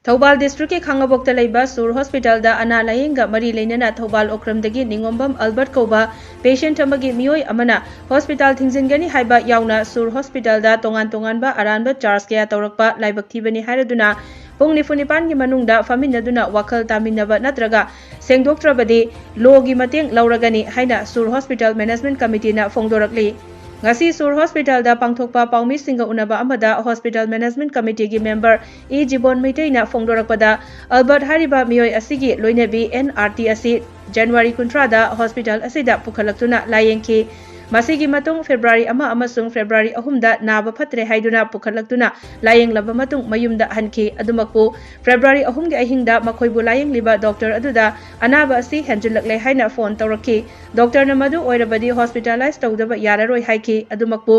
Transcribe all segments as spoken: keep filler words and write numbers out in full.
ꯊꯧꯕꯥꯜ ꯗꯤꯁꯇ꯭ꯔꯤꯛꯀꯤ ꯈꯥꯡꯉꯕꯣꯛꯇ ꯂꯩꯕ ꯁꯨꯔ ꯍꯣꯁꯄꯤꯇꯥꯜꯗ ꯑꯅꯥ ꯂꯥꯌꯦꯡꯒ ꯃꯔꯤ ꯂꯩꯅꯅ ꯊꯧꯕꯥꯜ ꯑꯣꯀ꯭ꯔꯝꯗꯒꯤ ꯅꯤꯉꯣꯝꯕꯝ ꯑꯜꯕꯔꯠ ꯀꯧꯕ ꯄꯦꯁꯦꯟꯠ ꯑꯃꯒꯤ ꯃꯤꯑꯣꯏ ꯑꯃꯅ ꯍꯣꯁꯄꯤꯇꯥꯜ ꯊꯤꯡꯖꯤꯟꯒꯅꯤ ꯍꯥꯏꯕ ꯌꯥꯎꯅ ꯁꯨꯔ ꯍꯣꯁꯄꯤꯇꯥꯜꯗ ꯇꯣꯉꯥꯟ ꯇꯣꯉꯥꯟꯕ ꯑꯔꯥꯟꯕ ꯆꯥꯔꯖ ꯀꯌꯥ ꯇꯧꯔꯛꯄ ꯂꯥꯏꯕꯛ ꯊꯤꯕꯅꯤ ꯍꯥꯏꯔꯗꯨꯅ ꯄꯨꯡ ꯅꯤꯐꯨ ꯅꯤꯄꯥꯟꯒꯤ ꯃꯅꯨꯡꯗ ꯐꯝꯃꯤꯟꯅꯗꯨꯅ ꯋꯥꯈꯜ ꯇꯥꯃꯤꯟꯅꯕ ꯅꯠꯇ꯭ꯔꯒ ꯁꯦꯡꯗꯣꯛꯇ꯭ꯔꯕꯗꯤ ꯂꯣꯒꯤ ꯃꯇꯦꯡ ꯂꯧꯔꯒꯅꯤ ꯍꯥꯏꯅ ꯁꯨꯔ ꯍꯣꯁꯄꯤꯇꯥꯜ ꯃꯦꯅꯦꯖꯃꯦꯟꯠ ꯀꯃꯤꯇꯤꯅ ꯐꯣꯡꯗꯣꯔꯛꯂꯤ꯫ ꯉꯁꯤ ꯁꯨꯔ ꯍꯣꯁꯄꯤꯇꯥꯜꯗ ꯄꯥꯡꯊꯣꯛꯄ ꯄꯥꯎꯃꯤꯁꯤꯡꯒ ꯎꯅꯕ ꯑꯃꯗ hospital management ꯀꯃꯤꯇꯤꯒꯤ member E ꯖꯤꯕꯣꯟ ꯃꯩꯇꯩꯅ ꯐꯣꯡꯗꯣꯔꯛꯄꯗ, Albert ꯍꯥꯏꯔꯤꯕ ꯃꯤꯑꯣꯏ ꯑꯁꯤꯒꯤ ꯂꯣꯏꯅꯕꯤ ꯑꯦꯟ ꯑꯥꯔꯇꯤ ꯑꯁꯤ ꯖꯅꯋꯥꯔꯤ ꯀꯨꯟꯊ꯭ꯔꯥꯗ ꯍꯣꯁꯄꯤꯇꯥꯜ ꯑꯁꯤꯗ ꯄꯨꯈꯠꯂꯛꯇꯨꯅ ꯂꯥꯌꯦꯡꯈꯤ꯫ ꯃꯁꯤꯒꯤ ꯃꯇꯨꯡ ꯐꯦꯕ꯭ꯔꯨꯋꯥꯔꯤ ꯑꯃ ꯑꯃꯁꯨꯡ ꯐꯦꯕ꯭ꯔꯨꯋꯥꯔꯤ ꯑꯍꯨꯝꯗ ꯅꯥꯕ ꯐꯠꯇ꯭ꯔꯦ ꯍꯥꯏꯗꯨꯅ ꯄꯨꯈꯠꯂꯛꯇꯨꯅ ꯂꯥꯌꯦꯡꯂꯕ ꯃꯇꯨꯡ ꯃꯌꯨꯝꯗ ꯍꯟꯈꯤ꯫ ꯑꯗꯨꯃꯛꯄꯨ ꯐꯦꯕ꯭ꯔꯨꯋꯥꯔꯤ ꯑꯍꯨꯝꯒꯤ ꯑꯍꯤꯡꯗ ꯃꯈꯣꯏꯕꯨ ꯂꯥꯌꯦꯡꯂꯤꯕ ꯗꯣꯛꯇꯔ ꯑꯗꯨꯗ ꯑꯅꯥꯕ ꯑꯁꯤ ꯍꯦꯟꯖꯤꯜꯂꯛꯂꯦ ꯍꯥꯏꯅ ꯐꯣꯟ ꯇꯧꯔꯛꯈꯤ꯫ ꯗꯣꯛꯇꯔꯅ ꯃꯗꯨ ꯑꯣꯏꯔꯕꯗꯤ ꯍꯣꯁꯄꯤꯇꯥꯂꯥꯏꯖ ꯇꯧꯗꯕ ꯌꯥꯔꯔꯣꯏ ꯍꯥꯏꯈꯤ꯫ ꯑꯗꯨꯃꯛꯄꯨ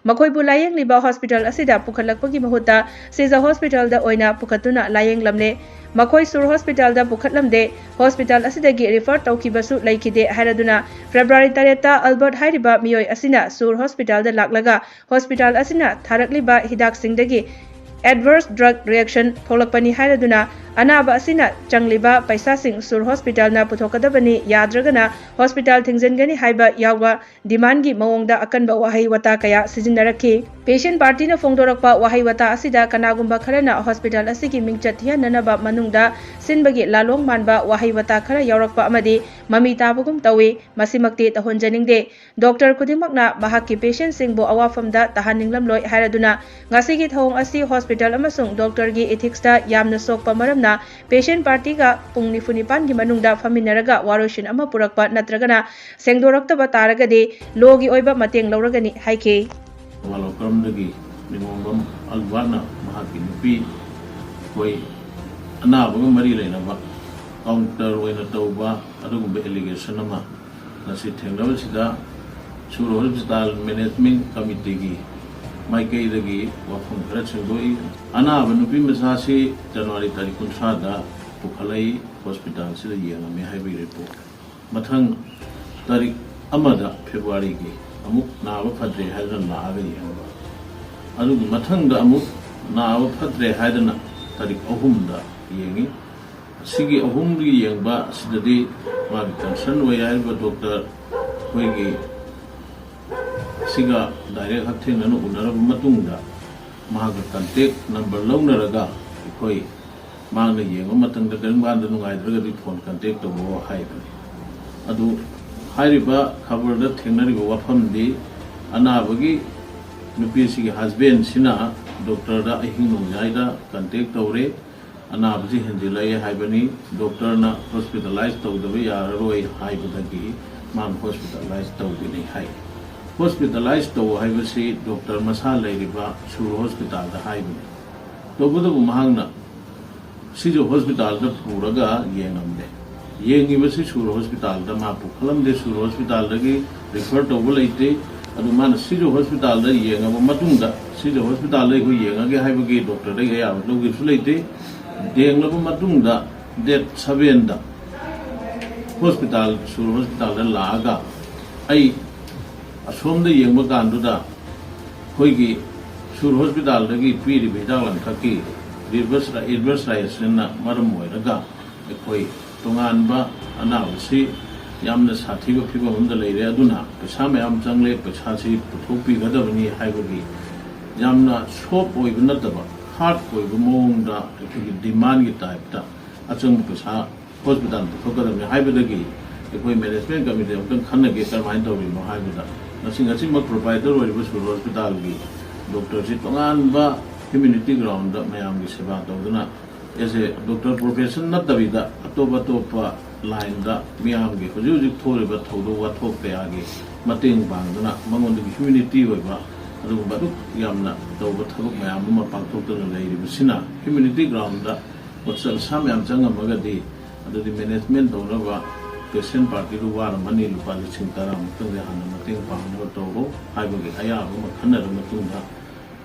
ꯃꯈꯣꯏꯕꯨ ꯂꯥꯌꯦꯡꯂꯤꯕ ꯍꯣꯁꯄꯤꯇꯥꯜ ꯑꯁꯤꯗ ꯄꯨꯈꯠꯂꯛꯄꯒꯤ ꯃꯍꯨꯠꯇ ꯁꯤꯖ ꯍꯣꯁꯄꯤꯇꯥꯜꯗ ꯑꯣꯏꯅ ꯄꯨꯈꯠꯇꯨꯅ ꯂꯥꯌꯦꯡꯂꯝꯂꯦ꯫ ꯃꯈꯣꯏ ꯁꯨꯔ ꯍꯣꯁꯄꯤꯇꯥꯜꯗ ꯄꯨꯈꯠꯂꯝꯗꯦ, ꯍꯣꯁꯄꯤꯇꯥꯜ ꯑꯁꯤꯗꯒꯤ ꯔꯤꯐꯔ ꯇꯧꯈꯤꯕꯁꯨ ꯂꯩꯈꯤꯗꯦ ꯍꯥꯏꯔꯗꯨꯅ ꯐꯦꯕ꯭ꯔꯨꯋꯥꯔꯤ ꯇꯔꯦꯠꯇ ꯑꯜꯕꯔꯠ ꯍꯥꯏꯔꯤꯕ ꯃꯤꯑꯣꯏ ꯑꯁꯤꯅ ꯁꯨꯔ ꯍꯣꯁꯄꯤꯇꯥꯜꯗ ꯂꯥꯛꯂꯒ ꯍꯣꯁꯄꯤꯇꯥꯜ ꯑꯁꯤꯅ ꯊꯥꯔꯛꯂꯤꯕ ꯍꯤꯗꯥꯛꯁꯤꯡꯗꯒꯤ adverse drug reaction ꯊꯣꯛꯂꯛꯄꯅꯤ ꯍꯥꯏꯔꯗꯨꯅ ꯑꯅꯥꯕ ꯑꯁꯤꯅ ꯆꯪꯂꯤꯕ ꯄꯩꯁꯥꯁꯤꯡ ꯁꯨꯔ ꯍꯣꯁꯄꯤꯇꯥꯜꯅ ꯄꯨꯊꯣꯛꯀꯗꯕꯅꯤ, ꯌꯥꯗ꯭ꯔꯒꯅ ꯍꯣꯁꯄꯤꯇꯥꯜ ꯊꯤꯡꯖꯤꯟꯒꯅꯤ ꯍꯥꯏꯕ ꯌꯥꯎꯕ ꯗꯤꯃꯥꯟꯒꯤ ꯃꯑꯣꯡꯗ ꯑꯀꯟꯕ ꯋꯥꯍꯩ ꯋꯥꯇꯥ ꯀꯌꯥ ꯁꯤꯖꯤꯟꯅꯔꯛꯈꯤ꯫ ꯄꯦꯁꯦꯟꯠ ꯄꯥꯔꯇꯤꯅ ꯐꯣꯡꯗꯣꯔꯛꯄ ꯋꯥꯍꯩ ꯋꯥꯇꯥ ꯑꯁꯤꯗ ꯀꯅꯥꯒꯨꯝꯕ ꯈꯔꯅ ꯍꯣꯁꯄꯤꯇꯥꯜ ꯑꯁꯤꯒꯤ ꯃꯤꯡꯆꯠ ꯊꯤꯍꯟꯅꯅꯕ ꯃꯅꯨꯡꯗ ꯁꯤꯟꯕꯒꯤ ꯂꯥꯂꯣꯡ ꯃꯥꯟꯕ ꯋꯥꯍꯩ ꯋꯥꯇꯥ ꯈꯔ ꯌꯥꯎꯔꯛꯄ ꯑꯃꯗꯤ ꯃꯃꯤ ꯇꯥꯕꯒꯨꯝ ꯇꯧꯏ꯫ ꯃꯁꯤꯃꯛꯇꯤ ꯇꯧꯍꯟꯖꯅꯤꯡꯗꯦ꯫ ꯗꯣꯛꯇꯔ ꯈꯨꯗꯤꯡꯃꯛꯅ ꯃꯍꯥꯛꯀꯤ ꯄꯦꯁꯦꯟꯠꯁꯤꯡꯕꯨ ꯑꯋꯥꯐꯝꯗ ꯇꯥꯍꯟꯅꯤꯡꯂꯝꯂꯣꯏ ꯍꯥꯏꯔꯗꯨꯅ ꯉꯁꯤꯒꯤ ꯊꯧꯑꯣꯡ ꯑꯁꯤ ꯍꯣꯁꯄꯤꯇꯥꯜ ꯑꯃꯁꯨꯡ ꯗꯣꯛꯇꯔꯒꯤ ethicsꯇ ꯌꯥꯝꯅ ꯁꯣꯛꯄ ꯃꯔꯝꯅ ꯄꯦꯁꯦꯟꯠ ꯄꯥꯔꯇꯤꯒ ꯄꯨꯡ ꯅꯤꯐꯨ ꯅꯤꯄꯥꯟꯒꯤ ꯃꯅꯨꯡꯗ ꯐꯝꯃꯤꯟꯅꯔꯒ ꯋꯥꯔꯣꯏꯁꯤꯟ ꯑꯃ ꯄꯨꯔꯛꯄ ꯅꯠꯇ꯭ꯔꯒꯅ ꯁꯦꯡꯗꯣꯔꯛꯇꯕ ꯇꯥꯔꯒꯗꯤ ꯂꯣꯒꯤ ꯑꯣꯏꯕ ꯃꯇꯦꯡ ꯂꯧꯔꯒꯅꯤ ꯍꯥꯏꯈꯤ꯫ ꯊꯧꯕꯥꯜ ꯑꯣꯀ꯭ꯔꯝꯗꯒꯤ ꯅꯤꯉꯣꯝꯕꯝ ꯑꯜꯕꯥꯔꯠꯅ ꯃꯍꯥꯛꯀꯤ ꯅꯨꯄꯤ ꯑꯩꯈꯣꯏ ꯑꯅꯥꯕꯒ ꯃꯔꯤ ꯂꯩꯅꯕ ꯀꯥꯎꯟꯇꯔ ꯑꯣꯏꯅ ꯇꯧꯕ ꯑꯗꯨꯒꯨꯝꯕ allegation ꯑꯃ ꯉꯁꯤ ꯊꯦꯡꯅꯕꯁꯤꯗ ꯁꯨꯔ ꯍꯣꯁꯄꯤꯇꯥꯜ ꯃꯦꯅꯦꯖꯃꯦꯟꯠ ꯀꯃꯤꯇꯤꯒꯤ ꯃꯥꯏꯀꯩꯗꯒꯤ ꯋꯥꯐꯝ ꯈꯔ ꯁꯦꯡꯗꯣꯛꯏ꯫ ꯑꯅꯥꯕ ꯅꯨꯄꯤ ꯃꯆꯥꯁꯤ ꯖꯅꯋꯥꯔꯤ ꯇꯥꯔꯤꯛ ꯀꯨꯟꯊ꯭ꯔꯥꯗ ꯄꯨꯈꯠꯂꯛꯏ, ꯍꯣꯁꯄꯤꯇꯥꯜꯁꯤꯗ ꯌꯦꯡꯉꯝꯃꯤ ꯍꯥꯏꯕꯒꯤ ꯔꯤꯄꯣꯔꯠ꯫ ꯃꯊꯪ ꯇꯥꯔꯤꯛ ꯑꯃꯗ ꯐꯦꯕ꯭ꯔꯨꯋꯥꯔꯤꯒꯤ ꯑꯃꯨꯛ ꯅꯥꯕ ꯐꯗ꯭ꯔꯦ ꯍꯥꯏꯗꯨꯅ ꯂꯥꯛꯑꯒ ꯌꯦꯡꯕ꯫ ꯑꯗꯨꯒꯤ ꯃꯊꯪꯗ ꯑꯃꯨꯛ ꯅꯥꯕ ꯐꯠꯇ꯭ꯔꯦ ꯍꯥꯏꯗꯨꯅ ꯇꯥꯔꯤꯛ ꯑꯍꯨꯝꯗ ꯌꯦꯡꯉꯤ꯫ ꯑꯁꯤꯒꯤ ꯑꯍꯨꯝꯒꯤ ꯌꯦꯡꯕ ꯑꯁꯤꯗꯗꯤ ꯃꯥꯒꯤ ꯀꯟꯁꯔꯟ ꯑꯣꯏ ꯍꯥꯏꯔꯤꯕ ꯗꯣꯛꯇꯔ ꯑꯩꯈꯣꯏꯒꯤ ꯁꯤꯒ ꯗꯥꯏꯔꯦꯛ ꯍꯛꯊꯦꯡꯅꯅ ꯎꯅꯔꯕ ꯃꯇꯨꯡꯗ ꯃꯍꯥꯛꯀ ꯀꯟꯇꯦꯛ ꯅꯝꯕꯔ ꯂꯧꯅꯔꯒ ꯑꯩꯈꯣꯏ ꯃꯍꯥꯛꯅ ꯌꯦꯡꯕ ꯃꯇꯝꯗ ꯀꯔꯤꯒꯨꯝꯕ ꯀꯥꯟꯗ ꯅꯨꯡꯉꯥꯏꯗ꯭ꯔꯒꯗꯤ ꯐꯣꯟ ꯀꯟꯇꯦꯛ ꯇꯧꯕꯤꯌꯣ ꯍꯥꯏꯕꯅꯤ꯫ ꯑꯗꯨ ꯍꯥꯏꯔꯤꯕ ꯈꯕꯔꯗ ꯊꯦꯡꯅꯔꯤꯕ ꯋꯥꯐꯝꯗꯤ ꯑꯅꯥꯕꯒꯤ ꯅꯨꯄꯤꯁꯤꯒꯤ ꯍꯁꯕꯦꯟꯁꯤꯅ ꯗꯣꯛꯇꯔꯗ ꯑꯍꯤꯡ ꯅꯣꯡꯌꯥꯏꯗ ꯀꯟꯇꯦꯛ ꯇꯧꯔꯦ, ꯑꯅꯥꯕꯁꯤ ꯍꯦꯟꯖꯤꯜꯂꯛꯑꯦ ꯍꯥꯏꯕꯅꯤ꯫ ꯗꯣꯛꯇꯔꯅ ꯍꯣꯁꯄꯤꯇꯥꯂꯥꯏꯁ ꯇꯧꯗꯕ ꯌꯥꯔꯔꯣꯏ ꯍꯥꯏꯕꯗꯒꯤ ꯃꯥꯅ ꯍꯣꯁꯄꯤꯇꯥꯂꯥꯏꯁ ꯇꯧꯒꯅꯤ ꯍꯥꯏ꯫ ꯍꯣꯁꯄꯤꯇꯥꯂꯥꯏꯁ ꯇꯧ ꯍꯥꯏꯕꯁꯤ ꯗꯣꯛꯇꯔ ꯃꯁꯥ ꯂꯩꯔꯤꯕ ꯁꯨꯔ ꯍꯣꯁꯄꯤꯇꯥꯜꯗ ꯍꯥꯏꯕꯅꯤ꯫ ꯇꯧꯕꯇꯕꯨ ꯃꯍꯥꯛꯅ ꯁꯤꯖ ꯍꯣꯁꯄꯤꯇꯥꯜꯗ ꯄꯨꯔꯒ ꯌꯦꯡꯉꯝꯗꯦ꯫ ꯌꯦꯡꯉꯤꯕꯁꯤ ꯁꯨꯔ ꯍꯣꯁꯄꯤꯇꯥꯜꯗ ꯃꯥ ꯄꯨꯈꯠꯂꯝꯗꯦ꯫ ꯁꯨꯔ ꯍꯣꯁꯄꯤꯇꯥꯜꯗꯒꯤ ꯔꯤꯐꯔ ꯇꯧꯕ ꯂꯩꯇꯦ꯫ ꯑꯗꯨ ꯃꯥꯅ ꯁꯤꯖ ꯍꯣꯁꯄꯤꯇꯥꯜꯗ ꯌꯦꯡꯉꯕ ꯃꯇꯨꯡꯗ, ꯁꯤꯖ ꯍꯣꯁꯄꯤꯇꯥꯜꯗ ꯑꯩꯈꯣꯏ ꯌꯦꯡꯉꯒꯦ ꯍꯥꯏꯕꯒꯤ ꯗꯣꯛꯇꯔꯗꯒꯤ ꯑꯌꯥꯕ ꯂꯧꯈꯤꯕꯁꯨ ꯂꯩꯇꯦ꯫ ꯌꯦꯡꯂꯕ ꯃꯇꯨꯡꯗ ꯗꯦꯠ ꯁꯕꯦꯟꯗ ꯍꯣꯁꯄꯤꯇꯥꯜ, ꯁꯨꯔ ꯍꯣꯁꯄꯤꯇꯥꯜꯗ ꯂꯥꯛꯑꯒ ꯑꯩ ꯑꯁꯣꯝꯗ ꯌꯦꯡꯕ ꯀꯥꯟꯗꯨꯗ ꯑꯩꯈꯣꯏꯒꯤ ꯁꯨꯔ ꯍꯣꯁꯄꯤꯇꯥꯜꯗꯒꯤ ꯄꯤꯔꯤꯕ ꯍꯤꯗꯥꯛ ꯂꯥꯡꯊꯛꯀꯤ ꯔꯤꯚꯔꯁ, ꯑꯦꯗꯚꯔꯁ ꯔꯤꯌꯦꯛꯁꯟꯅ ꯃꯔꯝ ꯑꯣꯏꯔꯒ ꯑꯩꯈꯣꯏ ꯇꯣꯉꯥꯟꯕ ꯑꯅꯥꯕꯁꯤ ꯌꯥꯝꯅ ꯁꯥꯊꯤꯕ ꯐꯤꯕꯝ ꯑꯃꯗ ꯂꯩꯔꯦ꯫ ꯑꯗꯨꯅ ꯄꯩꯁꯥ ꯃꯌꯥꯝ ꯆꯪꯂꯦ, ꯄꯩꯁꯥꯁꯤ ꯄꯨꯊꯣꯛꯄꯤꯒꯗꯕꯅꯤ ꯍꯥꯏꯕꯒꯤ ꯌꯥꯝꯅ ꯁꯣꯐ ꯑꯣꯏꯕ ꯅꯠꯇꯕ, ꯍꯥꯔꯗ ꯑꯣꯏꯕ ꯃꯑꯣꯡꯗ ꯑꯩꯈꯣꯏꯒꯤ ꯗꯤꯃꯥꯟꯒꯤ ꯇꯥꯏꯞꯇ ꯑꯆꯪꯕ ꯄꯩꯁꯥ ꯍꯣꯁꯄꯤꯇꯥꯜ ꯄꯨꯊꯣꯛꯀꯗꯕꯅꯤ ꯍꯥꯏꯕꯗꯒꯤ ꯑꯩꯈꯣꯏ ꯃꯦꯅꯦꯖꯃꯦꯟ ꯀꯃꯤꯇꯤ ꯑꯃꯨꯛꯇꯪ ꯈꯟꯅꯒꯦ, ꯀꯔꯝꯍꯥꯏꯅ ꯇꯧꯔꯤꯅꯣ ꯍꯥꯏꯕꯗ ꯉꯁꯤ, ꯉꯁꯤꯃꯛ ꯄ꯭ꯔꯣꯄꯥꯏꯇꯔ ꯑꯣꯏꯔꯤꯕ ꯁꯨꯔ ꯍꯣꯁꯄꯤꯇꯥꯜꯒꯤ ꯗꯣꯛꯇꯔꯁꯤ ꯇꯣꯉꯥꯟꯕ ꯍ꯭ꯌꯨꯃꯦꯅꯤꯇꯤ ꯒ꯭ꯔꯥꯎꯟꯗ ꯃꯌꯥꯝꯒꯤ ꯁꯦꯕꯥ ꯇꯧꯗꯨꯅ ꯑꯦꯁ ꯑꯦ ꯗꯣꯛꯇꯔ ꯄ꯭ꯔꯣꯐꯦꯁꯟ ꯅꯠꯇꯕꯤꯗ ꯑꯇꯣꯞ ꯑꯇꯣꯞꯄ ꯂꯥꯏꯟꯗ ꯃꯤꯌꯥꯝꯒꯤ ꯍꯧꯖꯤꯛ ꯍꯧꯖꯤꯛ ꯊꯣꯛꯂꯤꯕ ꯊꯧꯗꯣꯛ ꯋꯥꯊꯣꯛ ꯀꯌꯥꯒꯤ ꯃꯇꯦꯡ ꯄꯥꯡꯗꯨꯅ ꯃꯉꯣꯟꯗꯒꯤ ꯍ꯭ꯌꯨꯃꯦꯅꯤꯇꯤ ꯑꯣꯏꯕ ꯑꯗꯨꯒꯨꯝꯕ ꯑꯗꯨꯛ ꯌꯥꯝꯅ ꯇꯧꯕ ꯊꯕꯛ ꯃꯌꯥꯝ ꯑꯃ ꯄꯥꯡꯊꯣꯛꯇꯨꯅ ꯂꯩꯔꯤꯕꯁꯤꯅ ꯍ꯭ꯌꯨꯃꯦꯅꯤꯇꯤ ꯒ꯭ꯔꯥꯎꯟꯗ ꯄꯩꯁꯥ ꯃꯌꯥꯝ ꯆꯪꯉꯝꯃꯒꯗꯤ ꯑꯗꯨꯗꯤ ꯃꯦꯅꯦꯖꯃꯦꯟ ꯇꯧꯅꯕ ꯄꯦꯁꯦꯟ ꯄꯥꯔꯇꯤꯗꯨ ꯋꯥꯔꯝꯃꯅꯤ, ꯂꯨꯄꯥ ꯂꯤꯁꯤꯡ ꯇꯔꯥꯃꯨꯛꯇꯪꯗꯤ ꯍꯥꯟꯅ ꯃꯇꯦꯡ ꯄꯥꯡꯅꯕ ꯇꯧꯔꯣ ꯍꯥꯏꯕꯒꯤ ꯑꯌꯥꯕ ꯑꯃ ꯈꯟꯅꯔꯕ ꯃꯇꯨꯡꯗ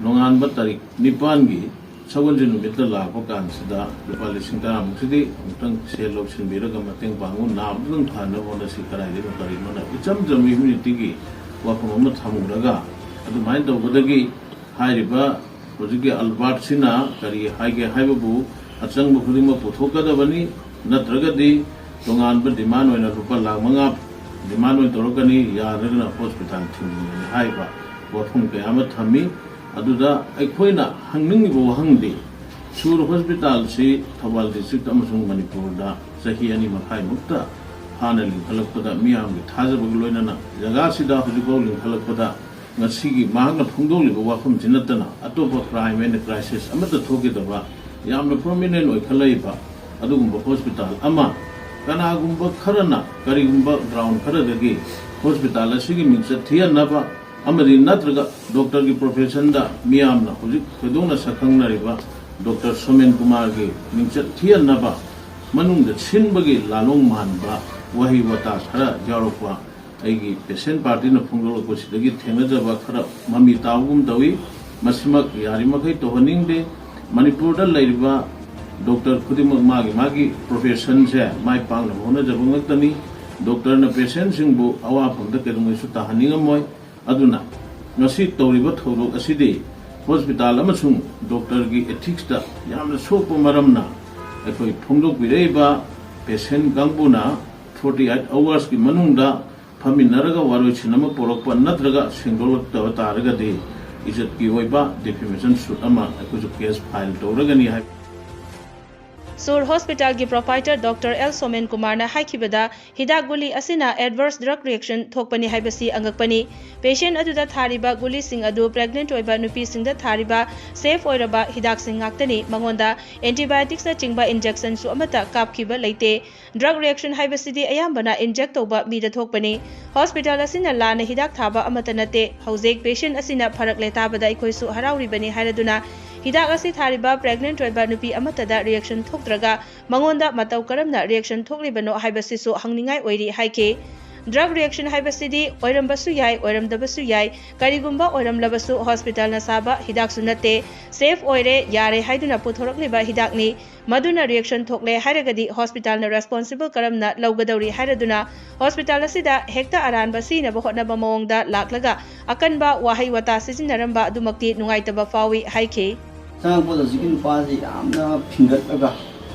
ꯅꯣꯡꯉꯥꯟꯕ ꯇꯥꯔꯤꯛ ꯅꯤꯄꯥꯟꯒꯤ ꯁꯒꯣꯜꯁꯦ ꯅꯨꯃꯤꯠꯇ ꯂꯥꯛꯄ ꯀꯥꯟꯁꯤꯗ ꯂꯨꯄꯥ ꯂꯤꯁꯤꯡ ꯇꯔꯥꯃꯨꯛꯁꯤꯗꯤ ꯑꯃꯨꯛꯇꯪ ꯁꯦꯜ ꯂꯧꯁꯤꯟꯕꯤꯔꯒ ꯃꯇꯦꯡ ꯄꯥꯡꯉꯨ, ꯅꯥꯕꯗꯨꯗꯪ ꯐꯅꯕ ꯍꯣꯠꯅꯁꯤ꯫ ꯀꯗꯥꯏꯗꯒꯤꯅꯣ ꯀꯔꯤꯅꯣꯅ ꯏꯆꯝ ꯆꯝꯕ ꯍ꯭ꯌꯨꯃꯤꯅꯤꯇꯤꯒꯤ ꯋꯥꯐꯝ ꯑꯃ ꯊꯝꯃꯨꯔꯒ, ꯑꯗꯨꯃꯥꯏꯅ ꯇꯧꯕꯗꯒꯤ ꯍꯥꯏꯔꯤꯕ ꯍꯧꯖꯤꯛꯀꯤ ꯑꯜꯕꯥꯔꯠꯁꯤꯅ ꯀꯔꯤ ꯍꯥꯏꯒꯦ ꯍꯥꯏꯕꯕꯨ, ꯑꯆꯪꯕ ꯈꯨꯗꯤꯡꯃꯛ ꯄꯨꯊꯣꯛꯀꯗꯕꯅꯤ, ꯅꯠꯇ꯭ꯔꯒꯗꯤ ꯇꯣꯉꯥꯟꯕ ꯗꯤꯃꯥꯟ ꯑꯣꯏꯅ ꯂꯨꯄꯥ ꯂꯥꯈ ꯃꯉꯥ ꯗꯤꯃꯥꯟ ꯑꯣꯏꯅ ꯇꯧꯔꯛꯀꯅꯤ, ꯌꯥꯗ꯭ꯔꯒꯅ ꯍꯣꯁꯄꯤꯇꯥꯜ ꯊꯤꯡꯒꯅꯤ ꯍꯥꯏꯕ ꯋꯥꯐꯝ ꯀꯌꯥ ꯑꯃ ꯊꯝꯃꯤ꯫ ꯑꯗꯨꯗ ꯑꯩꯈꯣꯏꯅ ꯍꯪꯅꯤꯡꯉꯤꯕ ꯋꯥꯍꯪꯗꯤ, ꯁꯨꯔ ꯍꯣꯁꯄꯤꯇꯥꯜꯁꯤ ꯊꯧꯕꯥꯜ ꯗꯤꯁꯇ꯭ꯔꯤꯛ ꯑꯃꯁꯨꯡ ꯃꯅꯤꯄꯨꯔꯗ ꯆꯍꯤ ꯑꯅꯤ ꯃꯈꯥꯏꯃꯨꯛꯇ ꯍꯥꯟꯅ ꯂꯤꯡꯈꯠꯂꯛꯄꯗ, ꯃꯤꯌꯥꯝꯒꯤ ꯊꯥꯖꯕꯒ ꯂꯣꯏꯅꯅ ꯖꯒꯥꯁꯤꯗ ꯍꯧꯖꯤꯛꯐꯥꯎ ꯂꯤꯡꯈꯠꯂꯛꯄꯗ, ꯉꯁꯤꯒꯤ ꯃꯍꯥꯛꯅ ꯐꯣꯡꯗꯣꯛꯂꯤꯕ ꯋꯥꯐꯝꯁꯤ ꯅꯠꯇꯅ ꯑꯇꯣꯞꯄ crime and crisis ꯑꯃꯠꯇ ꯊꯣꯛꯈꯤꯗꯕ, ꯌꯥꯝꯅ prominent ꯑꯣꯏꯈꯠꯂꯛꯏꯕ ꯑꯗꯨꯒꯨꯝꯕ ꯍꯣꯁꯄꯤꯇꯥꯜ ꯑꯃ, ꯀꯅꯥꯒꯨꯝꯕ ꯈꯔꯅ ꯀꯔꯤꯒꯨꯝꯕ ground ꯈꯔꯗꯒꯤ ꯍꯣꯁꯄꯤꯇꯥꯜ ꯑꯁꯤꯒꯤ ꯃꯤꯡꯆꯠ ꯊꯤꯍꯟꯅꯕ ꯑꯃꯗꯤ ꯅꯠꯇ꯭ꯔꯒ ꯗꯣꯛꯇꯔꯒꯤ professionꯗ ꯃꯤꯌꯥꯝꯅ ꯍꯧꯖꯤꯛ ꯊꯣꯏꯗꯣꯛꯅ ꯁꯛꯈꯪꯅꯔꯤꯕ ꯗꯣꯛꯇꯔ ꯁꯣꯃꯦꯟ ꯀꯨꯃꯥꯔꯒꯤ ꯃꯤꯡꯆꯠ ꯊꯤꯍꯟꯅꯕ ꯃꯅꯨꯡꯗ ꯁꯤꯟꯕꯒꯤ ꯂꯥꯂꯣꯡ ꯃꯥꯟꯕ ꯋꯥꯍꯩ ꯋꯥꯇꯥ ꯈꯔ ꯌꯥꯎꯔꯛꯄ ꯑꯩꯒꯤ patient partyꯅ ꯐꯣꯡꯗꯣꯛꯂꯛꯄꯁꯤꯗꯒꯤ ꯊꯦꯡꯅꯖꯕ ꯈꯔ ꯃꯃꯤ ꯇꯥꯕꯒꯨꯝ ꯇꯧꯏ꯫ ꯃꯁꯤꯃꯛ ꯌꯥꯔꯤꯃꯈꯩ ꯇꯧꯍꯟꯅꯤꯡꯗꯦ꯫ ꯃꯅꯤꯄꯨꯔꯗ ꯂꯩꯔꯤꯕ ꯗꯣꯛꯇꯔ ꯈꯨꯗꯤꯡꯃꯛ ꯃꯥꯒꯤ ꯃꯥꯒꯤ professionꯁꯦ ꯃꯥꯏ ꯄꯥꯛꯅꯕ ꯍꯣꯠꯅꯖꯕ ꯉꯥꯛꯇꯅꯤ꯫ ꯗꯣꯛꯇꯔꯅ patientꯁꯤꯡꯕꯨ ꯑꯋꯥꯐꯝꯗ ꯀꯩꯗꯧꯉꯩꯁꯨ ꯇꯥꯍꯟꯅꯤꯡꯉꯝꯃꯣꯏ꯫ ꯑꯗꯨꯅ ꯉꯁꯤ ꯇꯧꯔꯤꯕ ꯊꯧꯗꯣꯛ ꯑꯁꯤꯗꯤ ꯍꯣꯁꯄꯤꯇꯥꯜ ꯑꯃꯁꯨꯡ ꯗꯣꯛꯇꯔꯒꯤ ethicsꯇ ꯌꯥꯝꯅ ꯁꯣꯛꯄ ꯃꯔꯝꯅ, ꯑꯩꯈꯣꯏ ꯐꯣꯡꯗꯣꯛꯄꯤꯔꯛꯏꯕ patient ꯀꯥꯡꯕꯨꯅ forty eight hoursꯀꯤ ꯃꯅꯨꯡꯗ ꯐꯝꯃꯤꯟꯅꯔꯒ ꯋꯥꯔꯣꯏꯁꯤꯟ ꯑꯃ ꯄꯨꯔꯛꯄ ꯅꯠꯇ꯭ꯔꯒ ꯁꯦꯡꯗꯣꯛꯂꯛꯇꯕ ꯇꯥꯔꯒꯗꯤ ꯏꯖꯠꯀꯤ ꯑꯣꯏꯕ defamation suit ꯑꯃ ꯑꯩꯈꯣꯏꯁꯨ case file ꯇꯧꯔꯒꯅꯤ ꯍꯥꯏ꯫ ꯁꯨꯔ ꯍꯣꯁꯄꯤꯇꯥꯜꯒꯤ proprietor ꯗꯣꯛꯇꯔ ꯑꯦꯜ ꯁꯣꯃꯦꯟ ꯀꯨꯃꯥꯔꯅ ꯍꯥꯏꯈꯤꯕꯗ, ꯍꯤꯗꯥꯛ ꯒꯨꯂꯤ ꯑꯁꯤꯅ adverse drug reaction ꯊꯣꯛꯄꯅꯤ ꯍꯥꯏꯕꯁꯤ ꯑꯉꯛꯄꯅꯤ꯫ Patient ꯑꯗꯨꯗ ꯊꯥꯔꯤꯕ ꯒꯨꯂꯤꯁꯤꯡ ꯑꯗꯨ pregnant ꯑꯣꯏꯕ ꯅꯨꯄꯤꯁꯤꯡꯗ ꯊꯥꯔꯤꯕ safe ꯑꯣꯏꯔꯕ ꯍꯤꯗꯥꯛꯁꯤꯡ ꯉꯥꯛꯇꯅꯤ꯫ ꯃꯉꯣꯟꯗ antibioticsꯅꯆꯤꯡꯕ injectionꯁꯨ ꯑꯃꯠꯇ ꯀꯥꯞꯈꯤꯕ ꯂꯩꯇꯦ꯫ Drug reaction ꯍꯥꯏꯕꯁꯤꯗꯤ ꯑꯌꯥꯝꯕꯅ inject ꯇꯧꯕ ꯃꯤꯗ ꯊꯣꯛꯄꯅꯤ꯫ ꯍꯣꯁꯄꯤꯇꯥꯜ ꯑꯁꯤꯅ ꯂꯥꯟꯅ ꯍꯤꯗꯥꯛ ꯊꯥꯕ ꯑꯃꯠꯇ ꯅꯠꯇꯦ꯫ ꯍꯧꯖꯤꯛ patient ꯑꯁꯤꯅ ꯐꯔꯛꯂꯦ ꯇꯥꯕꯗ ꯑꯩꯈꯣꯏꯁꯨ ꯍꯔꯥꯎꯔꯤꯕꯅꯤ ꯍꯥꯏꯔꯗꯨꯅ, ꯍꯤꯗꯥꯛ ꯑꯁꯤ ꯊꯥꯔꯤꯕ pregnant ꯑꯣꯏꯕ ꯅꯨꯄꯤ ꯑꯃꯠꯇꯗ reaction ꯊꯣꯛꯇ꯭ꯔꯒ ꯃꯉꯣꯟꯗ ꯃꯇꯧ ꯀꯔꯝꯅ reaction ꯊꯣꯛꯂꯤꯕꯅꯣ ꯍꯥꯏꯕꯁꯤꯁꯨ ꯍꯪꯅꯤꯡꯉꯥꯏ ꯑꯣꯏꯔꯤ ꯍꯥꯏꯈꯤ꯫ Drug reaction ꯍꯥꯏꯕꯁꯤꯗꯤ ꯑꯣꯏꯔꯝꯕꯁꯨ ꯌꯥꯏ, ꯑꯣꯏꯔꯝꯗꯕꯁꯨ ꯌꯥꯏ꯫ ꯀꯔꯤꯒꯨꯝꯕ ꯑꯣꯏꯔꯝꯂꯕꯁꯨ hospitalꯅ ꯁꯥꯕ ꯍꯤꯗꯥꯛꯁꯨ ꯅꯠꯇꯦ, safe ꯑꯣꯏꯔꯦ, ꯌꯥꯔꯦ ꯍꯥꯏꯗꯨꯅ ꯄꯨꯊꯣꯔꯛꯂꯤꯕ ꯍꯤꯗꯥꯛꯅꯤ꯫ ꯃꯗꯨꯅ reaction ꯊꯣꯛꯂꯦ ꯍꯥꯏꯔꯒꯗꯤ hospitalꯅ responsible ꯀꯔꯝꯅ ꯂꯧꯒꯗꯧꯔꯤ ꯍꯥꯏꯔꯗꯨꯅ hospital ꯑꯁꯤꯗ ꯍꯦꯛꯇ ꯑꯔꯥꯟꯕ ꯁꯤꯅꯕ ꯍꯣꯠꯅꯕ ꯃꯑꯣꯡꯗ ꯂꯥꯛꯂꯒ ꯑꯀꯟꯕ ꯋꯥꯍꯩ ꯋꯥꯇꯥ ꯁꯤꯖꯤꯟꯅꯔꯝꯕ ꯑꯗꯨꯃꯛꯇꯤ ꯅꯨꯡꯉꯥꯏꯇꯕ ꯐꯥꯎꯏ ꯍꯥꯏꯈꯤ꯫ ꯆꯪꯉꯛꯄꯗ ꯍꯧꯖꯤꯛꯀꯤ ꯅꯨꯄꯥꯁꯤ ꯌꯥꯝꯅ ꯐꯤꯡꯒꯠꯂꯒ,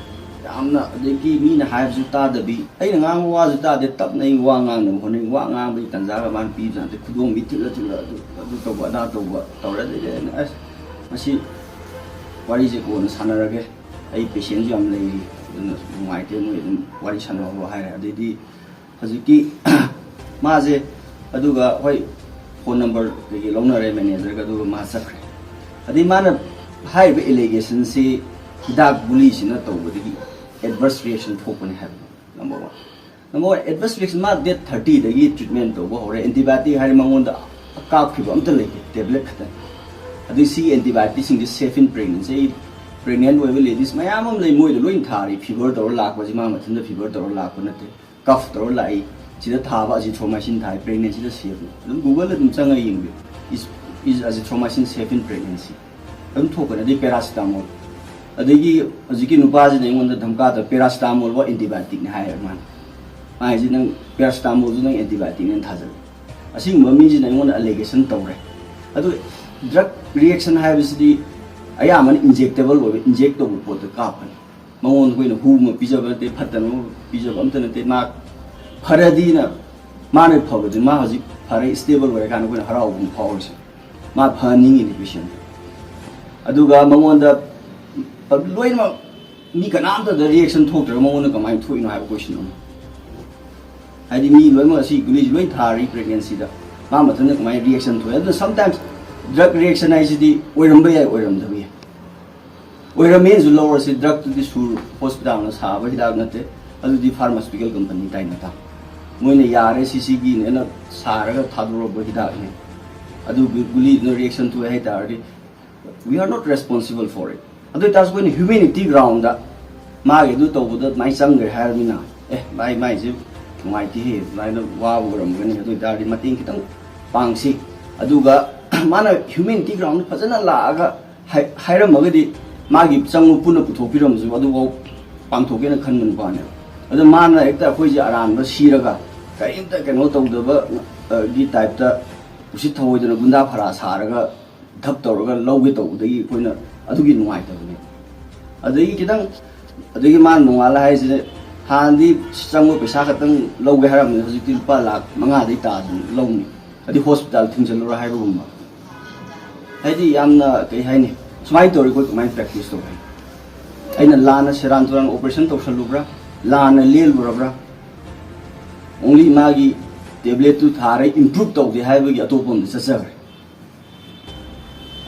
ꯌꯥꯝꯅ, ꯑꯗꯒꯤ ꯃꯤꯅ ꯍꯥꯏꯕꯁꯨ ꯇꯥꯗꯕꯤ, ꯑꯩꯅ ꯉꯥꯡꯕ ꯋꯥꯁꯨ ꯇꯥꯗꯦ, ꯇꯞꯅ ꯑꯩ ꯋꯥ ꯉꯥꯡꯅꯕ ꯍꯣꯠꯅꯩ꯫ ꯋꯥ ꯉꯥꯡꯕꯒꯤ ꯇꯥꯟꯖꯥꯒ ꯃꯥꯅ ꯄꯤꯕꯖꯥꯠ ꯅꯠꯇꯦ꯫ ꯈꯨꯗꯣꯝꯕꯤ ꯊꯤꯜꯂ ꯊꯤꯜꯂ ꯑꯗꯨ, ꯑꯗꯨ ꯇꯧꯕ, ꯑꯗꯥ ꯇꯧꯕ ꯇꯧꯔꯦ꯫ ꯑꯗꯩꯗꯤ ꯑꯩꯅ, "ꯑꯁ, ꯃꯁꯤ ꯋꯥꯔꯤꯁꯦ ꯀꯣꯟꯅ ꯁꯥꯟꯅꯔꯒꯦ, ꯑꯩ patientꯁꯨ ꯌꯥꯝ ꯂꯩꯔꯤ, ꯑꯗꯨꯅ ꯅꯨꯡꯉꯥꯏꯇꯦ, ꯅꯣꯏ ꯑꯗꯨꯝ ꯋꯥꯔꯤ ꯁꯥꯟꯅꯍꯧꯔꯣ" ꯍꯥꯏꯔꯦ꯫ ꯑꯗꯩꯗꯤ ꯍꯧꯖꯤꯛꯀꯤ ꯃꯥꯁꯦ, ꯑꯗꯨꯒ ꯍꯣꯏ, phone number ꯀꯩꯀꯩ ꯂꯧꯅꯔꯦ managerꯒ, ꯑꯗꯨꯒ ꯃꯥ ꯆꯠꯈ꯭ꯔꯦ꯫ ꯑꯗꯩ ꯃꯥꯅ ꯍꯥꯏꯔꯤꯕ allegationꯁꯤ ꯍꯤꯗꯥꯛ ꯒꯨꯂꯤꯁꯤꯅ ꯇꯧꯕꯗꯒꯤ adverse reaction ꯊꯣꯛꯄꯅꯤ ꯍꯥꯏꯕꯅꯤ꯫ Number one꯫ Number one, adverse reaction, ꯃꯥ date thirtyꯗꯒꯤ treatment ꯇꯧꯕ ꯍꯧꯔꯦ꯫ Antibiotic ꯍꯥꯏꯔꯦ, ꯃꯉꯣꯟꯗ ꯀꯥꯞꯈꯤꯕ ꯑꯝꯇ ꯂꯩꯇꯦ, tablet ꯈꯛꯇꯅꯤ꯫ ꯑꯗꯨ ꯁꯤ antibioticꯁꯤꯡꯁꯦ safe in pregnancy꯫ ꯑꯩ pregnant ꯑꯣꯏꯕ ladies ꯃꯌꯥꯝ ꯑꯃ ꯂꯩ, ꯃꯣꯏꯗ ꯂꯣꯏ ꯊꯥꯔꯤ꯫ Fever ꯇꯧꯔ ꯂꯥꯛꯄꯁꯤ ꯃꯥ ꯃꯊꯟꯇ fever ꯇꯧꯔ ꯂꯥꯛꯄ ꯅꯠꯇꯦ, cough ꯇꯧꯔ ꯂꯥꯛꯏ꯫ ꯁꯤꯗ ꯊꯥꯕ azithromycin ꯊꯥꯏ, pregnancyꯗ ꯁꯤꯕꯅꯤ꯫ ꯑꯗꯨꯝ Googleꯗ ꯑꯗꯨꯝ ꯆꯪꯉ ꯌꯦꯡꯕꯤꯌꯨ, "Is, is azithromycin safe in pregnancy?" ꯑꯗꯨꯝ ꯊꯣꯛꯀꯅꯤ꯫ ꯑꯗꯩ paracetamol, ꯑꯗꯒꯤ ꯍꯧꯖꯤꯛꯀꯤ ꯅꯨꯄꯥꯁꯤꯅ ꯑꯩꯉꯣꯟꯗ ꯙꯝꯀꯥꯗ paracetamol ꯐꯥꯎ antibioticꯅꯤ ꯍꯥꯏꯌꯦꯕ ꯃꯥꯅ꯫ ꯃꯥ ꯍꯥꯏꯁꯦ, "ꯅꯪ paracetamolꯁꯨ ꯅꯪ antibioticꯅꯦꯅ ꯊꯥꯖꯜꯂꯦ"꯫ ꯑꯁꯤꯒꯨꯝꯕ ꯃꯤꯁꯤꯅ ꯑꯩꯉꯣꯟꯗ allegation ꯇꯧꯔꯦ꯫ ꯑꯗꯨ drug reaction ꯍꯥꯏꯕꯁꯤꯗꯤ ꯑꯌꯥꯝꯕꯅ injectable ꯑꯣꯏꯕ, inject ꯇꯧꯕ ꯄꯣꯠꯇ ꯀꯥꯞꯄꯅꯤ꯫ ꯃꯉꯣꯟꯗ ꯑꯩꯈꯣꯏꯅ ꯍꯨ ꯑꯃ ꯄꯤꯖꯕ ꯅꯠꯇꯦ, ꯐꯠꯇꯅꯕ ꯄꯤꯖꯕ ꯑꯝꯇ ꯅꯠꯇꯦ꯫ ꯃꯥ ꯐꯔꯗꯤꯅ, ꯃꯥꯅ ꯐꯕꯗꯨ, ꯃꯥ ꯍꯧꯖꯤꯛ ꯐꯔꯦ, stable ꯑꯣꯏꯔꯀꯥꯟꯗ ꯑꯩꯈꯣꯏꯅ ꯍꯔꯥꯎꯕ ꯑꯃ ꯐꯥꯎꯔꯤꯁꯦ꯫ ꯃꯥ ꯐꯍꯟꯅꯤꯡꯉꯤꯅꯤ patient꯫ ꯑꯗꯨꯒ ꯃꯉꯣꯟꯗ ꯂꯣꯏꯅꯃꯛ ꯃꯤ ꯀꯅꯥꯝꯇꯗ reaction ꯊꯣꯛꯇ꯭ꯔꯒ ꯃꯉꯣꯟꯗ ꯀꯃꯥꯏꯅ ꯊꯣꯛꯏꯅꯣ ꯍꯥꯏꯕ question ꯑꯃ꯫ ꯍꯥꯏꯗꯤ ꯃꯤ ꯂꯣꯏꯅꯃꯛ ꯑꯁꯤ ꯒꯨꯂꯤꯁꯤ ꯂꯣꯏ ꯊꯥꯔꯤ pregnancyꯗ, ꯃꯥ ꯃꯊꯟꯇ ꯀꯃꯥꯏꯅ reaction ꯊꯣꯛꯏ? ꯑꯗꯨꯅ sometimes drug reaction ꯍꯥꯏꯁꯤꯗꯤ ꯑꯣꯏꯔꯝꯕ ꯌꯥꯏ, ꯑꯣꯏꯔꯝꯗꯕ ꯌꯥꯏ꯫ ꯑꯣꯏꯔꯝꯃꯦꯅꯁꯨ ꯂꯧꯔꯁꯤ, drugꯇꯨꯗꯤ ꯁꯨꯔ hospitalꯅ ꯁꯥꯕ ꯍꯤꯗꯥꯛ ꯅꯠꯇꯦ, ꯑꯗꯨꯗꯤ pharmaceutical company ꯇꯥꯏꯅ ꯇꯥ꯫ ꯃꯣꯏꯅ ꯌꯥꯔꯦ, ꯁꯤ ꯁꯤꯒꯤꯅꯦꯅ ꯁꯥꯔꯒ ꯊꯥꯗꯣꯔꯛꯄ ꯍꯤꯗꯥꯛꯅꯦ꯫ ꯑꯗꯨ ꯒꯨ-, ꯒꯨꯂꯤꯗꯨꯅ reaction ꯊꯣꯛꯑꯦ ꯍꯥꯏ ꯇꯥꯔꯗꯤ, we are not responsible for it꯫ ꯑꯗꯨ ꯑꯣꯏꯇꯥꯔꯁꯨ ꯑꯩꯈꯣꯏꯅ humanity groundꯗ ꯃꯥꯒꯤ ꯑꯗꯨ ꯇꯧꯕꯗ ꯑꯗꯨꯃꯥꯏꯅ ꯆꯪꯈ꯭ꯔꯦ ꯍꯥꯏꯔꯕꯅꯤꯅ, ꯑꯦ, ꯃꯥꯏ, ꯃꯥꯏꯁꯦ ꯅꯨꯡꯉꯥꯏꯇꯦꯍꯦ, ꯑꯗꯨꯃꯥꯏꯅ ꯋꯥꯕ ꯑꯣꯏꯔꯝꯒꯅꯤ, ꯑꯗꯨ ꯑꯣꯏꯇꯥꯔꯗꯤ ꯃꯇꯦꯡ ꯈꯤꯇꯪ ꯄꯥꯡꯁꯤ꯫ ꯑꯗꯨꯒ ꯃꯥꯅ humanity ground ꯐꯖꯅ ꯂꯥꯛꯑꯒ ꯍꯥꯏ-, ꯍꯥꯏꯔꯝꯃꯒꯗꯤ ꯃꯥꯒꯤ ꯆꯪꯕ ꯄꯨꯟꯅ ꯄꯨꯊꯣꯛꯄꯤꯔꯝꯃꯁꯨ ꯑꯗꯨꯐꯥꯎ ꯄꯥꯡꯊꯣꯛꯀꯦꯅ ꯈꯟꯕ ꯅꯨꯄꯥꯅꯦꯕ꯫ ꯑꯗꯣ ꯃꯥꯅ ꯍꯦꯛꯇ ꯑꯩꯈꯣꯏꯁꯦ ꯑꯔꯥꯟꯕ ꯁꯤꯔꯒ ꯀꯔꯤꯝꯇ ꯀꯩꯅꯣ ꯇꯧꯗꯕ, ꯑ, ꯒꯤ type ꯇ ꯎꯁꯤꯠ ꯊꯑꯣꯏꯗꯅ ꯒꯨꯟꯗꯥ ꯐꯔꯥ ꯁꯥꯔꯒ ꯙꯞ ꯇꯧꯔꯒ ꯂꯧꯒꯦ ꯇꯧꯕꯗꯒꯤ ꯑꯩꯈꯣꯏꯅ ꯑꯗꯨꯒꯤ ꯅꯨꯡꯉꯥꯏꯇꯕꯅꯦ꯫ ꯑꯗꯒꯤ ꯈꯤꯇꯪ, ꯑꯗꯒꯤ ꯃꯥꯅ ꯅꯣꯡꯉꯥꯜꯂ ꯍꯥꯏꯁꯤꯅ ꯍꯥꯟꯅꯗꯤ ꯆꯪꯕ ꯄꯩꯁꯥ ꯈꯛꯇꯪ ꯂꯧꯒꯦ ꯍꯥꯏꯔꯝꯕꯅꯤ, ꯍꯧꯖꯤꯛꯇꯤ ꯂꯨꯄꯥ ꯂꯥꯈ ꯃꯉꯥꯗꯩ ꯇꯥꯗꯅ ꯂꯧꯅꯤ, ꯑꯗꯩ hospital ꯊꯤꯡꯖꯤꯜꯂꯨꯔ ꯍꯥꯏꯕꯒꯨꯝꯕ꯫ ꯍꯥꯏꯗꯤ ꯌꯥꯝꯅ ꯀꯩ ꯍꯥꯏꯅꯤ, ꯁꯨꯃꯥꯏꯅ ꯇꯧꯔꯤ ꯑꯩꯈꯣꯏ ꯀꯃꯥꯏꯅ practice ꯇꯧꯒꯦ? ꯑꯩꯅ ꯂꯥꯟꯅ ꯁꯦꯔꯥꯟ ꯇꯨꯔꯥꯟ operation ꯇꯧꯁꯜꯂꯨꯕ꯭ꯔꯥ, ꯂꯥꯟꯅ ꯂꯦꯜꯂꯨꯔꯕ꯭ꯔꯥ? Only ꯃꯥꯒꯤ tablet ꯇꯨ ꯊꯥꯔ improve ꯇꯧꯗꯦ ꯍꯥꯏꯕꯒꯤ ꯑꯇꯣꯞꯄ ꯑꯃꯗ ꯆꯠꯆꯈ꯭ꯔꯦ꯫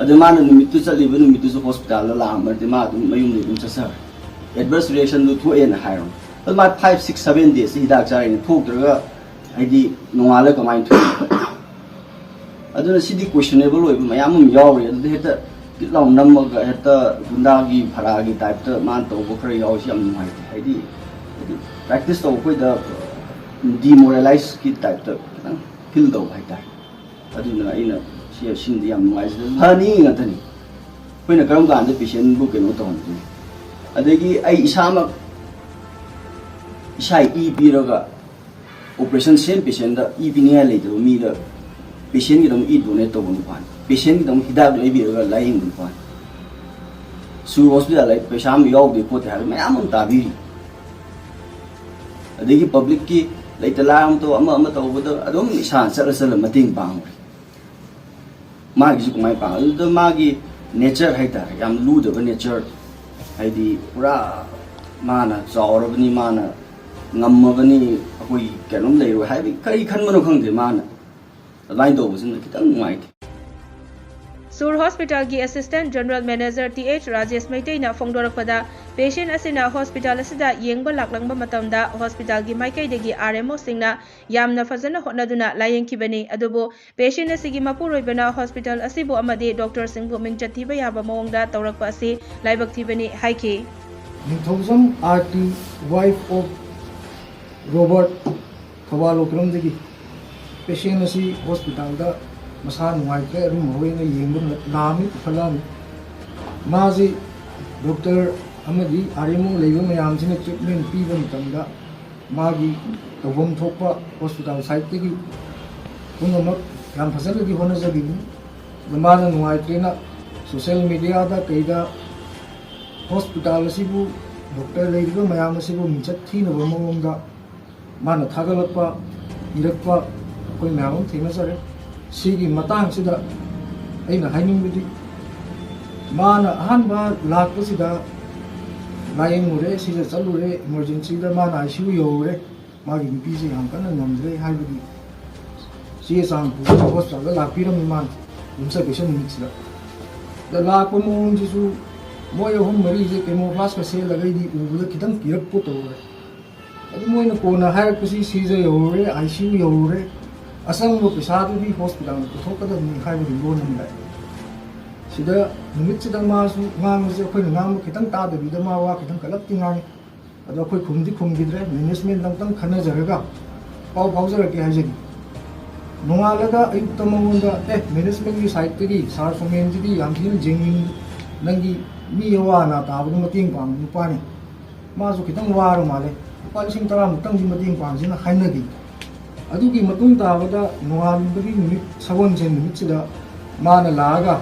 ꯑꯗꯨ ꯃꯥꯅ ꯅꯨꯃꯤꯠꯇꯨ ꯆꯠꯂꯤꯕ ꯅꯨꯃꯤꯠꯇꯨꯁꯨ hospital ꯗ ꯂꯥꯛꯑꯝꯕ ꯅꯠꯇꯦ, ꯃꯥ ꯑꯗꯨꯝ ꯃꯌꯨꯝꯗ ꯑꯗꯨꯝ ꯆꯠꯆꯈ꯭ꯔꯦ꯫ Adverse reaction ꯗꯨ ꯊꯣꯛꯑꯦꯅ ꯍꯥꯏꯔꯣ, ꯑꯗꯨ ꯃꯥ five, six, seven days ꯁꯤ ꯍꯤꯗꯥꯛ ꯆꯥꯔꯤꯅꯦ, ꯊꯣꯛꯇ꯭ꯔꯒ ꯍꯥꯏꯗꯤ ꯅꯣꯡꯉꯥꯜꯂꯒ ꯀꯃꯥꯏꯅ ꯊꯣꯛꯏ? ꯑꯗꯨꯅ ꯁꯤꯗꯤ questionable ꯑꯣꯏꯕ ꯃꯌꯥꯝ ꯑꯃ ꯌꯥꯎꯔꯤ꯫ ꯑꯗꯨꯗ ꯍꯦꯛꯇ ꯇꯤꯠ ꯂꯥꯎ ꯅꯝꯃꯒ ꯍꯦꯛꯇ ꯒꯨꯟꯗꯥꯒꯤ ꯐꯔꯥꯒꯤ type ꯇ ꯃꯥꯅ ꯇꯧꯕ ꯈꯔ ꯌꯥꯎꯔꯤꯁꯤ ꯌꯥꯝ ꯅꯨꯡꯉꯥꯏꯇꯦ꯫ ꯍꯥꯏꯗꯤ, ꯍꯥꯏꯗꯤ practice ꯇꯧꯕ ꯑꯩꯈꯣꯏꯗ demoralize ꯀꯤ type ꯇ ꯈꯤꯇꯪ feel ꯇꯧꯕ ꯍꯥꯏꯇꯥꯔꯦ꯫ ꯑꯗꯨꯅ ꯑꯩꯅ ꯁꯤ, ꯁꯤꯃꯗꯤ ꯌꯥꯝ ꯅꯨꯡꯉꯥꯏꯖꯗꯦ꯫ ꯐꯅꯤ ꯉꯥꯛꯇꯅꯤ꯫ ꯑꯩꯈꯣꯏꯅ ꯀꯔꯝ ꯀꯥꯟꯗ patient ꯕꯨ ꯀꯩꯅꯣ ꯇꯧꯍꯟꯗꯣꯏꯅꯣ? ꯑꯗꯒꯤ ꯑꯩ ꯏꯁꯥꯃꯛ ꯏꯁꯥ ꯏ ꯄꯤꯔꯒ operation same patient ꯗ ꯏ ꯄꯤꯅꯤꯡꯉꯥꯏ ꯂꯩꯇꯕ ꯃꯤꯗ patient ꯀꯤꯗꯃꯛ ꯏ donate ꯇꯧꯕ ꯅꯨꯄꯥꯅꯤ, patient ꯀꯤꯗꯃꯛ ꯍꯤꯗꯥꯛ ꯂꯩꯕꯤꯔꯒ ꯂꯥꯏꯌꯦꯡꯕ ꯅꯨꯄꯥꯅꯤ꯫ ꯁꯨꯔ hospital ꯗ ꯄꯩꯁꯥ ꯑꯃ ꯌꯥꯎꯗꯦ ꯈꯣꯠꯇꯦ ꯍꯥꯏꯕ ꯃꯌꯥꯝ ꯑꯃ ꯇꯥꯕꯤꯔꯤ꯫ ꯑꯗꯒꯤ public ꯀꯤ ꯂꯩꯇ ꯂꯥꯏꯔ ꯑꯃ ꯇꯧ, ꯑꯃ ꯑꯃ ꯇꯧꯕꯗ ꯑꯗꯨꯝ ꯏꯁꯥꯅ ꯆꯠꯂ ꯆꯠꯂ ꯃꯇꯦꯡ ꯄꯥꯡꯉꯨꯔꯦ꯫ ꯃꯥꯒꯤꯁꯨ ꯀꯃꯥꯏꯅ ꯄꯥꯡ-, ꯑꯗꯨꯗ ꯃꯥꯒꯤ nature ꯍꯥꯏꯇꯥꯔꯦ, ꯌꯥꯝ ꯂꯨꯗꯕ nature, ꯍꯥꯏꯗꯤ ꯄꯨꯔꯥ ꯃꯥꯅ ꯆꯥꯎꯔꯕꯅꯤ, ꯃꯥꯅ ꯉꯝꯃꯕꯅꯤ, ꯑꯩꯈꯣꯏ ꯀꯩꯅꯣꯝ ꯂꯩꯔꯣꯏ ꯍꯥꯏꯕꯒꯤ ꯀꯔꯤ ꯈꯟꯕꯅꯣ ꯈꯪꯗꯦ ꯃꯥꯅ꯫ ꯑꯗꯨꯃꯥꯏꯅ ꯇꯧꯕꯁꯤꯅ ꯈꯤꯇꯪ ꯅꯨꯡꯉꯥꯏꯇꯦ꯫ ꯁꯨꯔ ꯍꯣꯁꯄꯤꯇꯥꯜꯒꯤ assistant general manager T H Rajesh ꯃꯩꯇꯩꯅ ꯐꯣꯡꯗꯣꯔꯛꯄꯗ, ꯄꯦꯁꯦꯟꯠ ꯑꯁꯤꯅ ꯍꯣꯁꯄꯤꯇꯥꯜ ꯑꯁꯤꯗ ꯌꯦꯡꯕ ꯂꯥꯛꯂꯝꯕ ꯃꯇꯝꯗ ꯍꯣꯁꯄꯤꯇꯥꯜꯒꯤ ꯃꯥꯏꯀꯩꯗꯒꯤ ꯑꯥꯔ ꯑꯦꯝ ꯑꯣꯁꯤꯡꯅ ꯌꯥꯝꯅ ꯐꯖꯅ ꯍꯣꯠꯅꯗꯨꯅ ꯂꯥꯌꯦꯡꯈꯤꯕꯅꯤ꯫ ꯑꯗꯨꯕꯨ ꯄꯦꯁꯦꯟꯠ ꯑꯁꯤꯒꯤ ꯃꯄꯨꯔꯣꯏꯕꯅ ꯍꯣꯁꯄꯤꯇꯥꯜ ꯑꯁꯤꯕꯨ ꯑꯃꯗꯤ ꯗꯣꯛꯇꯔꯁꯤꯡꯕꯨ ꯃꯤꯡꯆꯠ ꯊꯤꯕ ꯌꯥꯕ ꯃꯑꯣꯡꯗ ꯇꯧꯔꯛꯄ ꯑꯁꯤ ꯂꯥꯏꯕꯛ ꯊꯤꯕꯅꯤ ꯍꯥꯏꯈꯤ꯫ Ningthoujam R T, wife of Robert Thoubal ꯂꯣꯀꯔꯝꯗꯒꯤ ꯄꯦꯁꯦꯟ ꯑꯁꯤ ꯍꯣꯁꯄꯤꯇꯥꯜꯗ ꯃꯁꯥ ꯅꯨꯡꯉꯥꯏꯇ꯭ꯔꯦ, ꯑꯔꯨꯝ ꯑꯍꯣꯏꯅ ꯌꯦꯡꯕ ꯂꯥꯛꯑꯝꯃꯤ, ꯄꯨꯈꯠꯂꯛꯑꯝꯃꯤ꯫ ꯃꯥꯁꯤ ꯗꯣꯛꯇꯔ ꯑꯃꯗꯤ ꯑꯥꯔ ꯑꯦꯝ ꯑꯣ ꯂꯩꯕ ꯃꯌꯥꯝꯁꯤꯅ ꯇ꯭ꯔꯤꯠꯃꯦꯟ ꯄꯤꯕ ꯃꯇꯝꯗ ꯃꯥꯒꯤ ꯇꯧꯐꯝ ꯊꯣꯛꯄ ꯍꯣꯁꯄꯤꯇꯥꯜ ꯁꯥꯏꯠꯇꯒꯤ ꯄꯨꯝꯅꯃꯛ ꯌꯥꯝ ꯐꯖꯅꯗꯤ ꯍꯣꯠꯅꯖꯈꯤꯕꯅꯤ꯫ ꯑꯗꯣ ꯃꯥꯅ ꯅꯨꯡꯉꯥꯏꯇ꯭ꯔꯦꯅ ꯁꯣꯁꯦꯜ ꯃꯦꯗꯤꯌꯥꯗ ꯀꯩꯗ ꯍꯣꯁꯄꯤꯇꯥꯜ ꯑꯁꯤꯕꯨ, ꯗꯣꯛꯇꯔ ꯂꯩꯔꯤꯕ ꯃꯌꯥꯝ ꯑꯁꯤꯕꯨ ꯃꯤꯡꯆꯠ ꯊꯤꯅꯕ ꯃꯑꯣꯡꯗ ꯃꯥꯅ ꯊꯥꯒꯠꯂꯛꯄ, ꯏꯔꯛꯄ ꯑꯩꯈꯣꯏ ꯃꯌꯥꯝ ꯑꯃ ꯊꯦꯡꯅꯖꯔꯦ꯫ ꯁꯤꯒꯤ ꯃꯇꯥꯡꯁꯤꯗ ꯑꯩꯅ ꯍꯥꯏꯅꯤꯡꯕꯗꯤ, ꯃꯥꯅ ꯑꯍꯥꯟꯕ ꯂꯥꯛꯄꯁꯤꯗ ꯂꯥꯏꯌꯦꯡꯉꯨꯔꯦ, ꯁꯤꯗ ꯆꯠꯂꯨꯔꯦ, ꯏꯃꯔꯖꯦꯟꯁꯤꯗ ꯃꯥꯅ ꯑꯥꯏ ꯁꯤ ꯌꯨ ꯌꯧꯔꯨꯔꯦ, ꯃꯥꯒꯤ ꯅꯨꯄꯤꯁꯦ ꯌꯥꯝ ꯀꯟꯅ ꯉꯝꯗ꯭ꯔꯦ ꯍꯥꯏꯕꯒꯤ ꯆꯦ ꯆꯥꯡ ꯄꯨꯔꯒ ꯍꯣꯁꯄꯤꯇꯥꯜꯗ ꯂꯥꯛꯄꯤꯔꯝꯃꯤ꯫ ꯃꯥꯅ ꯌꯨꯝꯁꯀꯩꯁ ꯅꯨꯃꯤꯠꯁꯤꯗ꯫ ꯑꯗ ꯂꯥꯛꯄ ꯃꯑꯣꯡꯁꯤꯁꯨ ꯃꯣꯏ ꯑꯍꯨꯝ ꯃꯔꯤꯁꯦ ꯀꯦꯃꯣꯐ꯭ꯂꯥꯁꯀ ꯁꯦꯠꯂꯒ ꯑꯩꯗꯤ ꯎꯕꯗ ꯈꯤꯇꯪ ꯀꯤꯔꯛꯄ ꯇꯧꯔꯦ꯫ ꯑꯗꯨ ꯃꯣꯏꯅ ꯀꯣꯟꯅ ꯍꯥꯏꯔꯛꯄꯁꯤ ꯁꯤꯗ ꯌꯧꯔꯨꯔꯦ, ꯑꯥꯏ ꯁꯤ ꯌꯨ ꯌꯧꯔꯨꯔꯦ, ꯑꯆꯪꯕ ꯄꯩꯁꯥꯗꯨꯗꯤ ꯍꯣꯁꯄꯤꯇꯥꯜꯅ ꯄꯨꯊꯣꯛꯀꯗꯕꯅꯤ ꯍꯥꯏꯕꯒꯤ ꯂꯣꯟ ꯑꯃ ꯂꯥꯛꯑꯦ꯫ ꯁꯤꯗ ꯅꯨꯃꯤꯠꯁꯤꯗ ꯃꯥꯁꯨ ꯉꯥꯡꯕꯁꯦ ꯑꯩꯈꯣꯏꯅ ꯉꯥꯡꯕ ꯈꯤꯇꯪ ꯇꯥꯗꯕꯤꯗ ꯃꯥ ꯋꯥ ꯈꯤꯇꯪ ꯀꯜꯂꯞꯇꯤ ꯉꯥꯡꯉꯤ꯫ ꯑꯗꯣ ꯑꯩꯈꯣꯏ ꯈꯨꯝꯗꯤ ꯈꯨꯝꯈꯤꯗ꯭ꯔꯦ, ꯃꯦꯅꯦꯖꯃꯦꯟꯗ ꯑꯝꯇꯪ ꯈꯟꯅꯖꯔꯒ ꯄꯥꯎ ꯐꯥꯎꯖꯔꯛꯀꯦ ꯍꯥꯏꯖꯒꯦ꯫ ꯅꯣꯡꯉꯥꯜꯂꯒ ꯑꯌꯨꯛꯇ ꯃꯉꯣꯟꯗ, "ꯑꯦ, ꯃꯦꯅꯦꯖꯃꯦꯟꯒꯤ ꯁꯥꯏꯠꯇꯒꯤ ꯁꯥꯔ ꯁꯣꯃꯦꯟꯁꯤꯗꯤ ꯌꯥꯝ ꯊꯤꯅ ꯖꯦꯅ꯭ꯌꯨꯟ, ꯅꯪꯒꯤ ꯃꯤ ꯑꯋꯥ ꯑꯅꯥ ꯇꯥꯕꯗ ꯃꯇꯦꯡ ꯄꯥꯡꯕ ꯅꯨꯄꯥꯅꯤ, ꯃꯥꯁꯨ ꯈꯤꯇꯪ ꯋꯥꯔ ꯃꯥꯜꯂꯦ, ꯂꯨꯄꯥ ꯂꯤꯁꯤꯡ ꯇꯔꯥꯃꯨꯛꯇꯪꯗꯤ ꯃꯇꯦꯡ ꯄꯥꯡꯁꯤꯅ" ꯍꯥꯏꯅꯈꯤ꯫ ꯑꯗꯨꯒꯤ ꯃꯇꯨꯡ ꯇꯥꯕꯗ ꯅꯣꯡꯉꯥꯟꯕꯒꯤ ꯅꯨꯃꯤꯠ, ꯁꯒꯣꯜꯁꯦꯟ ꯅꯨꯃꯤꯠꯁꯤꯗ ꯃꯥꯅ ꯂꯥꯛꯑꯒ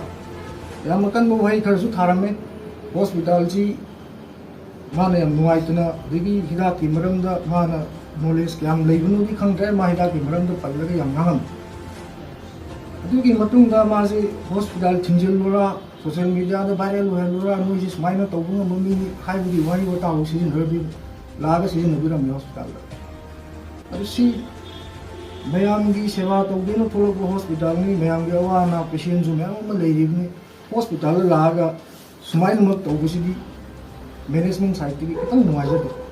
ꯌꯥꯝ ꯑꯀꯟꯕ ꯋꯥꯍꯩ ꯈꯔꯁꯨ ꯊꯥꯔꯝꯃꯦ꯫ ꯍꯣꯁꯄꯤꯇꯥꯜꯁꯤ ꯃꯥꯅ ꯌꯥꯝ ꯅꯨꯡꯉꯥꯏꯇꯅ, ꯑꯗꯒꯤ ꯍꯤꯗꯥꯛꯀꯤ ꯃꯔꯝꯗ ꯃꯥꯅ ꯅꯣꯂꯦꯖ ꯀꯌꯥꯝ ꯂꯩꯕꯅꯣꯗꯤ ꯈꯪꯗ꯭ꯔꯦ, ꯃꯥ ꯍꯤꯗꯥꯛꯀꯤ ꯃꯔꯝꯗ ꯄꯜꯂꯒ ꯌꯥꯝ ꯉꯥꯡꯉꯝꯃꯤ꯫ ꯑꯗꯨꯒꯤ ꯃꯇꯨꯡꯗ ꯃꯥꯁꯤ ꯍꯣꯁꯄꯤꯇꯥꯜ ꯊꯤꯡꯖꯤꯜꯂꯨꯔꯥ, ꯁꯣꯁꯦꯜ ꯃꯦꯗꯤꯌꯥꯗ ꯚꯥꯏꯔꯦꯜ ꯑꯣꯏꯍꯜꯂꯨꯔꯥ, ꯅꯣꯏꯁꯤ ꯁꯨꯃꯥꯏꯅ ꯇꯧꯕ ꯉꯝꯕ ꯃꯤꯅꯤ ꯍꯥꯏꯕꯒꯤ ꯋꯥꯍꯩ ꯋꯥꯇꯥꯕꯨ ꯁꯤꯖꯤꯟꯅꯔꯕꯤ-, ꯂꯥꯛꯑꯒ ꯁꯤꯖꯤꯟꯅꯕꯤꯔꯝꯃꯤ ꯍꯣꯁꯄꯤꯇꯥꯜꯗ꯫ ꯑꯗꯨ ꯁꯤ ꯃꯌꯥꯝꯒꯤ ꯁꯦꯕꯥ ꯇꯧꯒꯦꯅ ꯊꯣꯛꯂꯛꯄ ꯍꯣꯁꯄꯤꯇꯥꯜꯅꯤ, ꯃꯌꯥꯝꯒꯤ ꯑꯋꯥ ꯑꯅꯥ ꯄꯦꯁꯦꯟꯁꯨ ꯃꯌꯥꯝ ꯑꯃ ꯂꯩꯔꯤꯕꯅꯤ꯫ ꯍꯣꯁꯄꯤꯇꯥꯜꯗ ꯂꯥꯛꯑꯒ ꯁꯨꯃꯥꯏꯅꯃꯛ ꯇꯧꯕꯁꯤꯗꯤ ꯃꯦꯅꯦꯖꯃꯦꯟ ꯁꯥꯏꯠꯇꯒꯤ ꯈꯤꯇꯪ ꯅꯨꯡꯉꯥꯏꯖꯗꯦ꯫